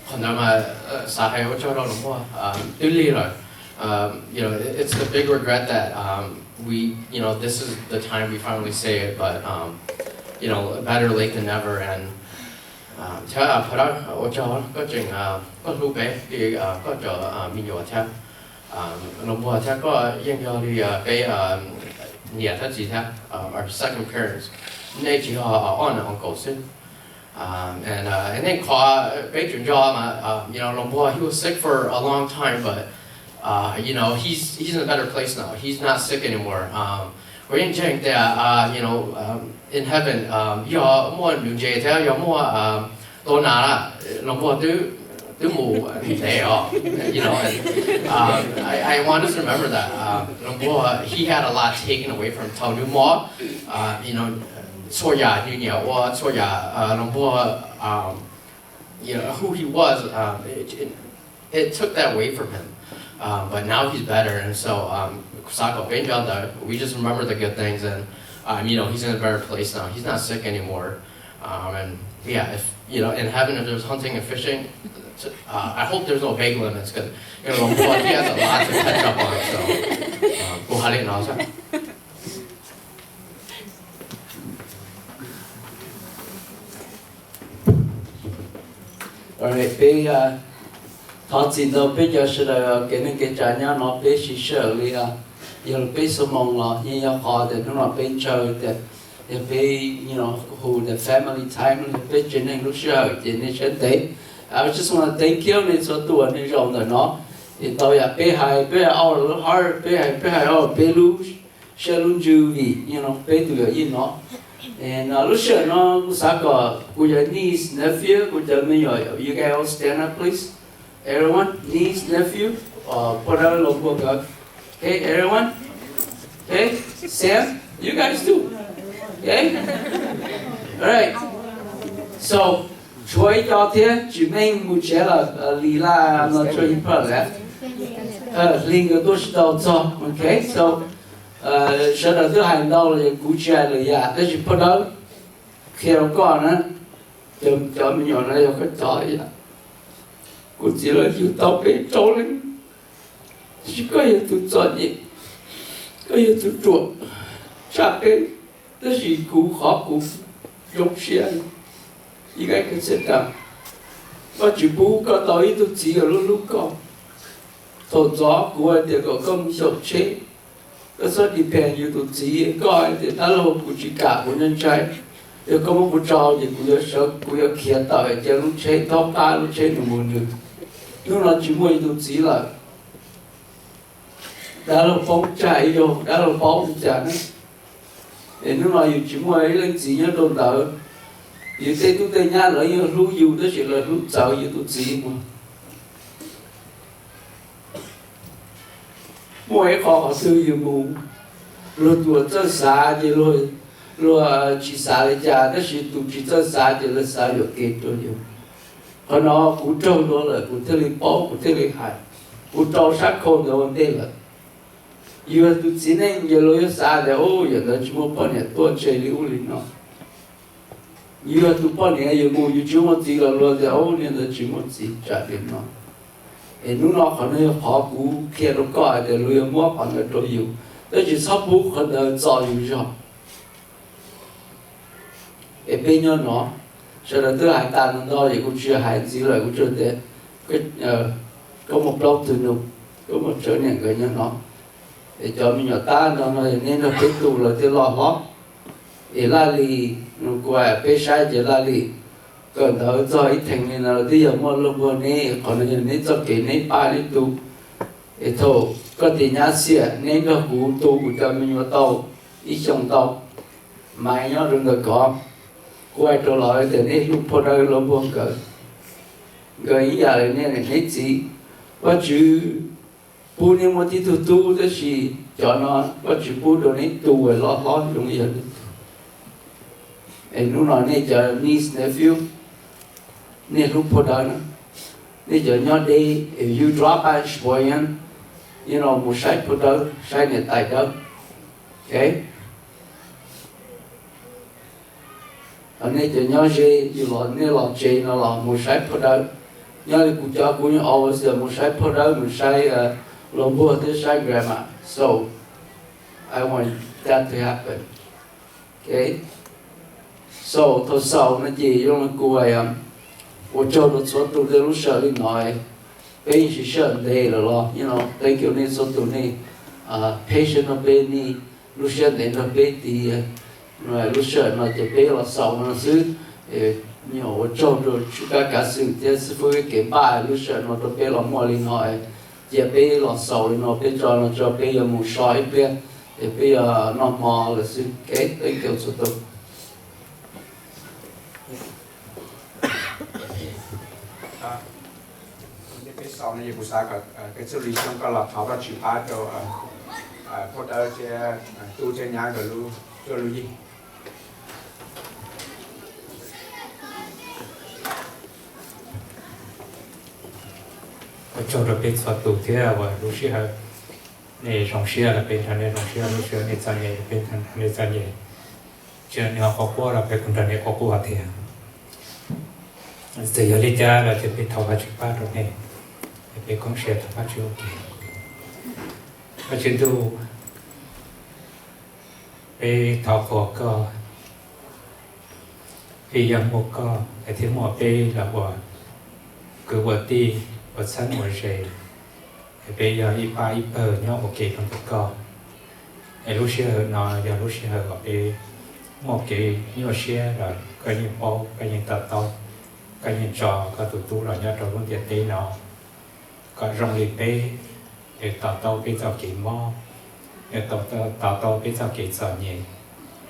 Qhov ntawd mas xav hais ua tsaug rau Los Npuag twb lig lawm. You know, it's the big regret that we, you know, this is the time we finally say it, but you know, better late than never. And thiab phoj dawb, ua tsaug koj tseem, koj hlub peb, koj cov me nyuam thiab Los Npuag thiab koj yeej yog li peb niam thiab txiv thiab, our second parents. Nej tsis yog aunt and uncle xwb. And, and then qhov peb tseem nco mas, you know, Los Npuag, he was sick for a long time, but you know, he's, he's in a better place now. He's not sick anymore. Kuv yeej ntseeg tias, you know, in heaven, yog muaj nuv ntses thiab yog muaj tua nas lawm, Los Npuag twb, twb mus ntev os. You know, and I, I want us to remember that Los Npuag, he had a lot taken away from him thaum nws mob. You know, txhua yam nws nyiam ua, txhua yam Los Npuag, you know, who he was, it, it, it took that away from him. But now he's better, and so xav kom peb nco ntawd, we just remember the good things and um, you know, he's in a better place now. He's not sick anymore. Um, and yeah, if you know, in heaven, if there's hunting and fishing, uh, I hope there's no big limits because you know, he has a lot to catch up on. So, um, kuv hais li no xwb. Alright, peb thov txim ntau peb cov sawv daws kev neej kev tsav nyob no peb siv sij hawm li yog li peb xuab moos los yeej yog qhov tias hnub no peb ntshaw tias yog peb hu tias family time, peb tsev neeg lub sij hawm ces nej siab ntev. I just wanna thank you nej txhua tus uas nej zaum ntawm no. Es tau yam peb hais peb hais our heart, peb hais peb hais our peb lub siab lub ntsws vim peb tus yam yij no. Lub sij hawm no kuv xav kom kuv cov niece nephew, kuv cov me nyuam, you guys all stand up please. Everyone, niece nephew, poj dawb los npua nkawd. Okay, everyone. Okay, Sam, you guys too. Okay. Alright. So, tshuav ib co thiab tsis meej mus tsev lawm, Lis Laj no tsuas ib pawg lawm. Hli nkawd tuaj tsis tau txog. Okay, so sawv daws twb hais ntau los es kuv tsis hais lwm yam tab sis poj dawb qhia rau koj na, cov me nyuam no yog koj cov ib yam. Kuv txiv lawv yug tau peb rau leej, tab sis koj yog tus txom nyem, koj yog tus ruam tshaj peb, tab sis kuv qhov kuv zoo siab ib kab kawg txhiaj tas. Vajtswv pub koj tau ib tug txiv uas hlub hlub koj. Thaum ntxov kuv hais tias kom koj mus xyaum tsheb, koj txhob depend yus tus txiv, koj hais tias dab laug kuv tsis kam kuv ntshai ntshai, yog koj muab kuv tso ces kuv yuav sawv kuv yuav khiav tawm cia lub tsheb thaub qab lub tsheb nws mus nws. Hnub no tsis muaj yus tus txiv lawm, dab laug poob tsag ib zaug dab laug paub li cas ne. Es hnub no yus tsis muaj ib leej txiv nyob rau ntawd, yus tej tub tej nyab lawv yeej hlub yus tab sis lawv hlub txawv yus tus txiv mus. Muaj ib qho qhov twg yus mus, luag tus txawj xav ces luag tsis xav li cas tab sis tus tsis txawj xav ces lawv xav yuam kev rau yus. Qhov no kuv raug dua lawm kuv thiaj li paub kuv thiaj li hais, kuv rau sab khau ntawd ua ntej lawm. Yus yog tus txiv neej ces luag yuav xav tias yam ntawd tsis muaj poj niam tuaj tseg li ub li no. Yus yog tus poj niam yus mus yus tsis muaj txiv los luag tias niag ntawd tsis muaj txiv tsam li no. Es hnub no qhov no yog qhov kuv qhia rau koj hais tias luag yuav muab qhov ntawd rau yus, tab sis txhob pub qhov ntawd txo yus zog. Es peb nyob no, sawv daws twb hais tas ntau ntau es kuv tsis hais ntxiv lawm kuv tsuas tias koj mus plaub tug nus, koj mus tsawv niam nkawd nyob no. Es cov me nyuam tab no no neb nrog peb tu lawv thiaj loj hlob. Es Laj Lis, kuv peb saib ces Laj Lis kawm ntawv txog ib theem li no twb yog muaj luag npuag neb, qhov no yog neb txoj kev neb pab neb tu. Es thaum koj tias nyab xiam neb nrog kuv tu kuv cov me nyuam tau ib xyoos ntau, mas nyob rau ntawm kov, kuv hais rau lawv tias neb hlub phau dawb luag npuag nkawd, nkawd ib yam li neb niam neb txiv. Vajtswv pub neb muaj tib tug tub tab sis cov no Vajtswv pub rau neb tu loj hlob zoo li yog neb tug. Es hnub no nej cov niece nephew, nej hlub phau dawb na, nej cov nyob deb, if you drop by Sheboygan, you know, mus saib phau dawb, saib niam tais dawb. Okay. Nej cov nyob ze, yus los nej los tsev no los mus saib phau dawb. Nyob li kuv cov kuv yeej always mus saib phau dawb, mus saib luag npuag thiab saib grandma. So I want that to happen. Okay. So thaum xaus no ces zoo li kuv ua tsaug rau txhua tus tej lub sij hawm li no. Peb yeej siv sij hawm ntev lawm los, you know, thank you nej txhua tus nej patient rau peb, nej lub siab ntev nrog peb tid. Lub sij hawm no ces peb los xaus no xwb. Nyuam ua tsaug rau Tswv Kab Kav Xwm thiab xib fwb kev npaj lub sij hawm no rau peb los muaj li no. Cia peb los xaus li no, peb tso no tso peb yuav mus so ib pliag, es peb yuav noj hmo lawm xwb. Okay, thank you txhua tus. Peb xaus no ces kuv xav kom Kab Xwm Lis Xyooj koj los thov Vajtswv pab rau phau dawb thiab tub thiab nyab nkawd lub cuab lub yig. Ua tsaug rau peb txhua tus thiab uas lub sij hawm Nej zoo siab los peb nrog nej zoo siab, lub sij hawm nej txom nyem los peb nrog nej txom nyem, tsis yog nej ho quaj quaj los peb kuj nrog nej quaj quaj thiab. Txawm yog li cas los ces peb thov Vajtswv pab rau nej, peb koob siab thov Vajtswv ua ke. Vajtswv ntuj, peb thov qhuas koj, vim yog muaj koj es thiaj muaj peb los ua kwv ua tij, ua txheeb ua ze, es peb yog ib pab ib pawg nyob ua ke rau ntawm koj. Es lub sij hawm no yog lub sij hawm uas peb muaj kev nyuaj siab los koj yeej paub, koj yeej to taub, koj yeej tso koj tus tub los nyob rau lub ntiaj teb no kom zoo li peb, nws to taub peb txoj kev mob, nws to taub peb txoj kev txom nyem,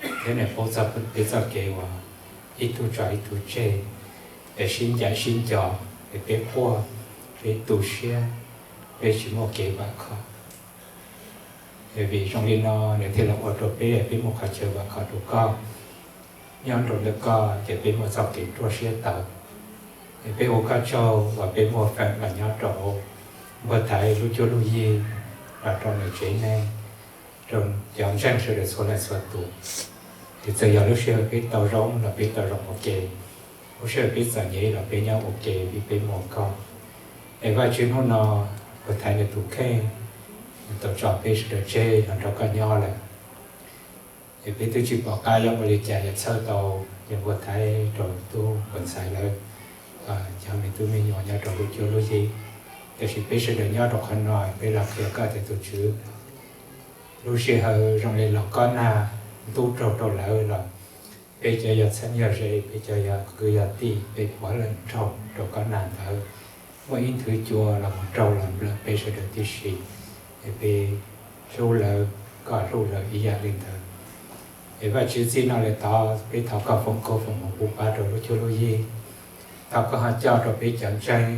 thiab nws paub txog peb txoj kev uas ib tug tso ib tug tseg, es sib ncaim sib nco, es peb quaj, peb tu siab, peb tsis muaj kev vam khom. Es vim zoo li no nws thiaj los ua rau peb, peb muaj qhov chaw vam khom rau koj. Nyob rau ntawm koj ces peb muaj txoj kev ruaj siab tau. Es peb ua koj tsaug uas peb muaj feem los nyob rau hauv npawg Thaiv lub cuab lub yig, los rau nws tsev neeg, rau cov ntseeg sawv daws txhua leej txhua tus. Es txawm yog lub sij hawm peb tau zoo los peb tau zoo ua ke, lub sij hawm peb txom nyem los peb nyob ua ke vim peb muaj koj. Es Vajtswv, hnub no npawg Thaiv nws tus kheej tau tso peb sawv daws tseg los nrog koj nyob lawm. Es peb twb tsis pom qab yuav ua li cas yuav txhawb tau yawg npawg Thaiv rau tub npawg Ntxhais lawv cov me tub me nyuam nyob rau lub cuab lub yig. Tiam sis peb sawv daws nyob rau qhov no peb los qhia koj tias tus Tswv, lub sij hawm zoo li los kob nag ntub raug rau lawv los peb cov yog txheeb yog ze, peb cov yog kwv yog tij, peb puav leej raug rau kob nag ntawd. Muaj ib nthwv cua los mus raug los nplawm peb sawv daws tib si, es peb hlub lawv, koj hlub lawv ib yam li ntawd. Es Vajtswv, txij no lawm tod peb thov koj foom koob foom hmoov pub pab rau lub cuab lub yig. Thov koj ho coj rau peb cov ntseeg,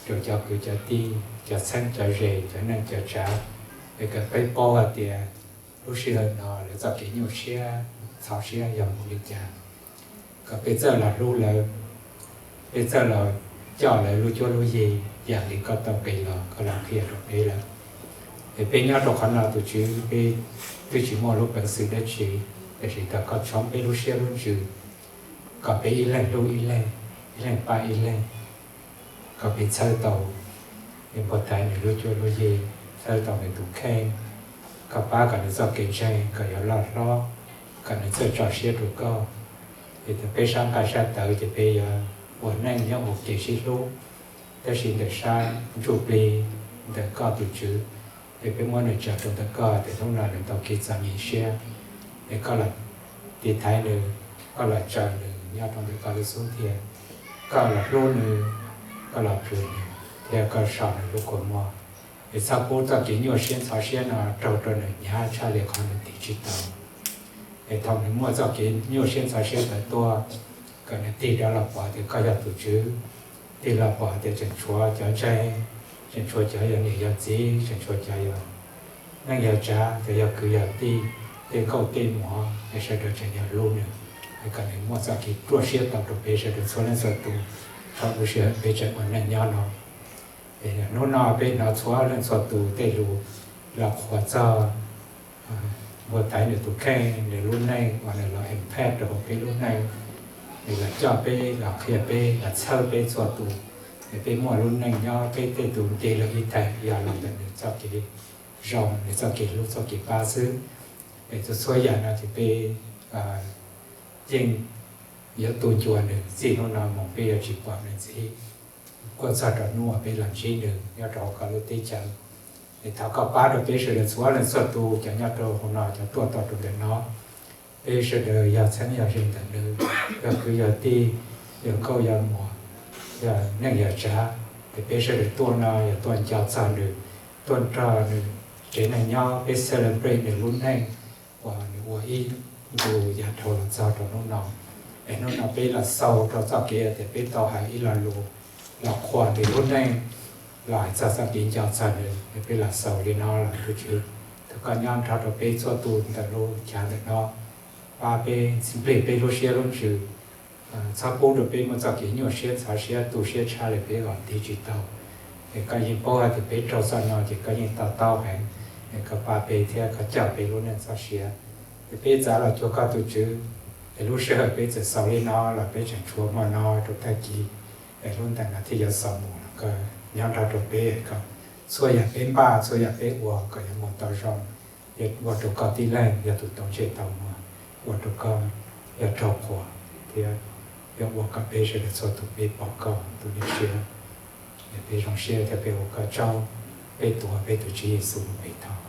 rau cov kwv cov tij, cov txheeb cov ze, cov neej cov tsav, es kom peb paub hais tias lub sij hawm no lawv txoj kev nyuaj siab ntxhov siab yog mus li cas, kom peb txawj los hlub lawv, peb txawj los coj lawv lub cuab lub yig yam li koj tau nqi los koj los qhia rau peb lawm. Es peb nyob rau qhov no tus Tswv, peb twb tsis muaj lub peev xwm dab tsi, tiam sis thov koj tshoob peb lub siab lub ntsws, kom peb ib leeg hlub ib leeg, ib leeg pab ib leeg, kom peb txhawb tau npawg Thaiv nws lub cuab lub yig, txhawb tau nws tus kheej, koj pab kom nws txoj kev ntseeg kom yuav loj hlob, kom nws txawj tso siab rau koj. Es peb sab nqaij sab tawv ces peb yuav ua neej nyob ua ke sib hlub, tab sis ntawm sab ntsuj plig ntawm koj tus Tswv, es peb muab nws tso rau ntawm koj tias hnub no nws tau kev txom nyem siab, es koj los tiv thaiv nws, koj los tsaws nws nyob rau ntawm koj lub xub ntiag, koj los hlub nws, koj los plhws nws, thiab koj so nws lub kua muag. Es txhob pub txoj kev nyuaj siab ntxhov siab no raug rau nws hnyav tshaj li qhov nws tiv tsis tau. Es thaum nws muaj txoj kev nyuaj siab ntxhov siab ntawd tuaj, kom nws tig rov los pom tias koj yog tus Tswv, tig los pom tias tseem tshuav cov ntseeg, tseem tshuav cov yog niam yog txiv, tseem tshuav cov yog neej yog tsav, cov yog kwv yog tij, tej nkauj tej muam, es sawv daws tseem yog hlub nws. Es kom nws muaj txoj kev ruaj siab tau rau peb sawv daws txhua leej txhua tus, thaum lub sij hawm peb tseem ua neej nyob no. Es hnub no peb hnov txhua leej txhua tus tej lus los qhuas txog npawg Thaiv nws tus kheej, nws lub neej uas nws los impact rau hauv peb lub neej, nws los coj peb, los qhia peb, los txhawb peb txhua tus, es peb muaj lub neej nyob peb tej tus nce lawm ib thaj yog los ntawm nws txoj kev zoo, nws txoj kev hlub txoj kev pab xwb. Es txhua txhua yam no ces peb yeej yuav tu ncua nws, txij hnub no mus peb yuav tsis pom nws ntxiv. Kuj txog rau hnub uas peb los ntsib nws nyob rau hauv koj lub teb chaws. Es thov koj pab rau peb sawv daws txhua leej txhua tus cov nyob rau hauv no, cov tuaj tau rau ntawm no. Peb sawv daws yog txheeb yog ze ntawm nws, yog kwv yog tij, yog nkauj yog muam, yog neej yog tsav, es peb sawv daws tuaj no yog tuaj nco txog nws, tuaj nrog nws tsev neeg nyob, peb celebrate nws lub neej uas nws ua ib ntu yav dhau los txog rau hnub no. Es hnub no peb los xaus rau txoj kev tias peb tau hais ib lo lus los qhuas nws lub neej, los hais txog txoj kev nco txog nws, es peb los xaus li no los tus Tswv, thov koj nyob nrog rau peb txhua tus ntawm lub chav ntawm no, pab peb, ntxig nplig peb lub siab lub ntsws, txhob pub rau peb muaj txoj kev nyuaj siab ntxhov siab tu siab tshaj li peb los tiv tsis tau. Es koj yeej paub hais tias peb raug txoj no ces koj yeej to taub heev, es koj pab peb thiab koj cawm peb lub neej txoj sia. Es peb txav los cuag koj tus Tswv, es lub sij hawm peb txawm xaus li no los peb tseem tshuav hmo no rau tag kis, es lub ntees no thiaj yuav xaus mus los koj nyob nrog rau peb kom txhua yam peb npaj txhua yam peb ua kom yuav mus tau zoo, yuav ua rau koj tib leeg yog tus tau ntsej tau muag, ua rau koj yog raug qhuas thiab yuav ua kom peb sawv daws txhua tus peb pom koj tus me siab, es peb zoo siab thiab peb ua koj tsaug, peb tuav peb tus Tswv Yexus lub npe thov.